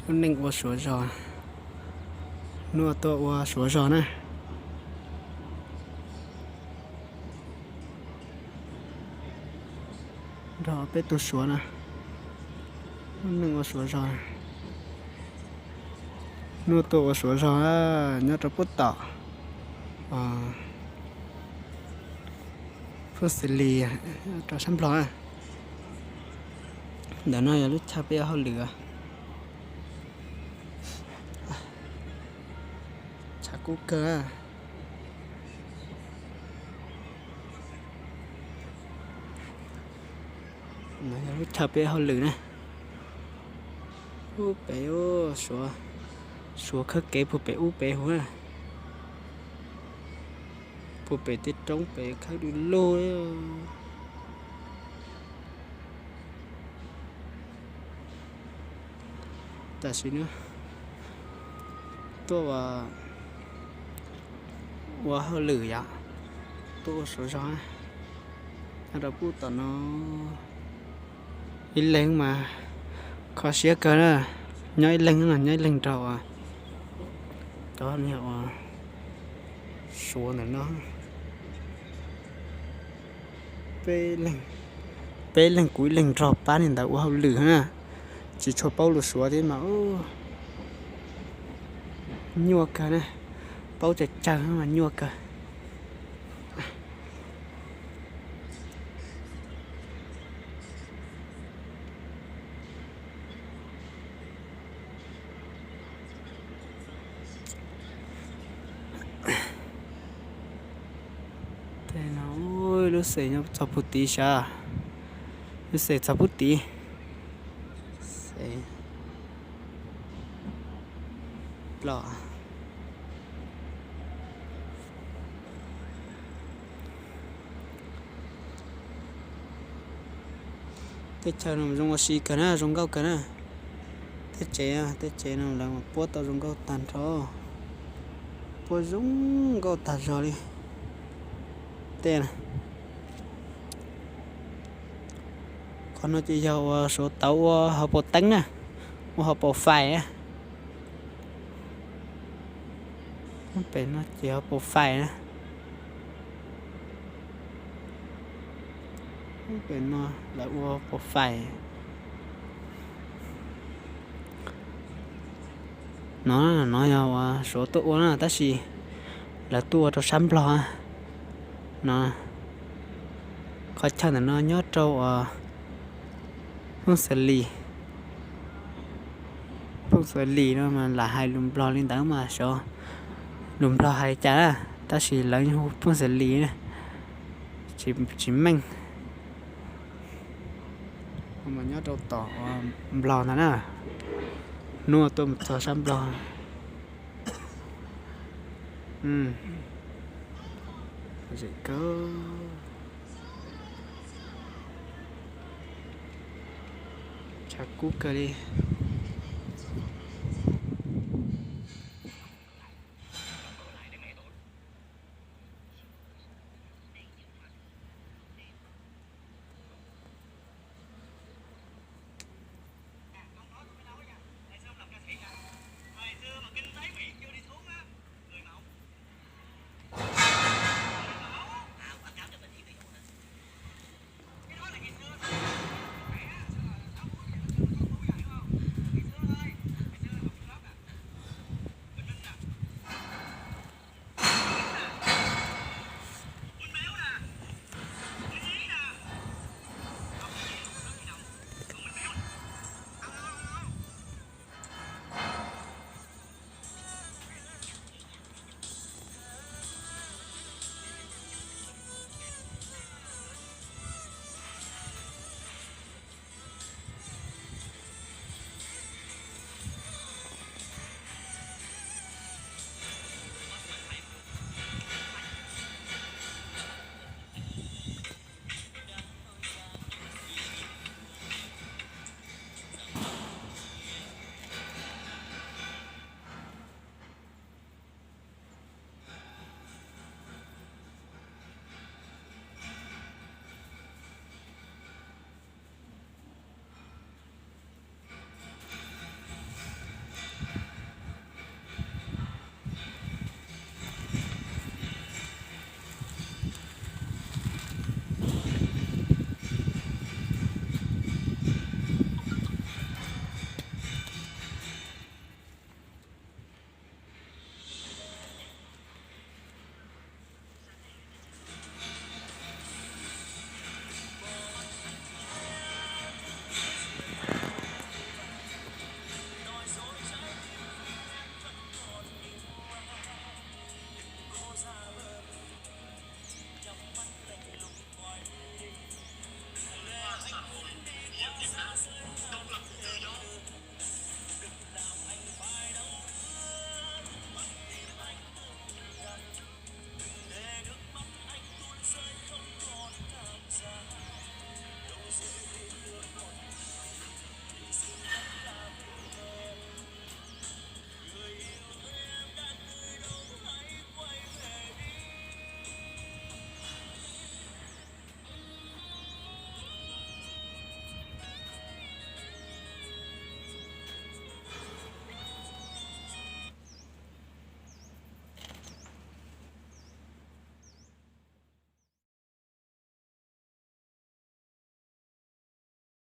Lub neej ua Suav zog, hnub tuaj ua Suav zog na. Nrog peb tug Suav na, lub neej ua Suav zog, hnub tuaj ua Suav zog nyob rau pub tom Phooj Xwm Lis rau sab Nplog na. Ntawm no yog lub chaw peb ua hauj lwm. Tshav kub kawg. No yog lub chaw peb hauj lwm na. Ub pem, Suav, Suav khawb kev puag pem ub pem huv na. Puag pem tej roob pem khawb du lug. Tam sim no tuaj ua hauj lwm yom, tuaj ua Suav zog. Nyob rau pub tom no ib leeg mas kho siab kawg na. Nyob ib leeg, nyob ib leeg nrog cov niag ua Suav ntawm no. Peb leeg kuv ib leeg nrog pab niag ntawd ua hauj lwm na. Tsis tshua paub lus Suav thiab mas nyuaj kawg na. Paub tsawg tsawg mas nyuaj kawg. Tej no lub xeem nyob txog puag tid sav, lub xeem txog puag tid. Tej chaw no zoo ua si kawg na, zoo nkauj kawg na. Tej tsev, tej tsev no lawv puab tau zoo nkauj tag nrho, puab zoo nkauj tag zog li. Tej qhov no ces yog ua Suav tau ua hauv paus teeb na, ua hauv paus fais. Pem no ces hauv paus fais na. Pem no lawv ua paus fais. No, no yog uas Suav tuaj ua na, tab sis lawv tuaj ua rau sab Nplog no. Qhov chaw ntawm no nyob rau uas Phooj Xwm Lis. Phooj Xwm Lis no mas lam hais lus Nplog li ntawd mas xyov lus Nplog hais cas na, tab sis lawv hu Phooj Xwm Lis na, tsis meej. Mas nyob rau tom Nplog ntag na, hnub tuaj mus txog sab Nplog. Tshav kub kawg li.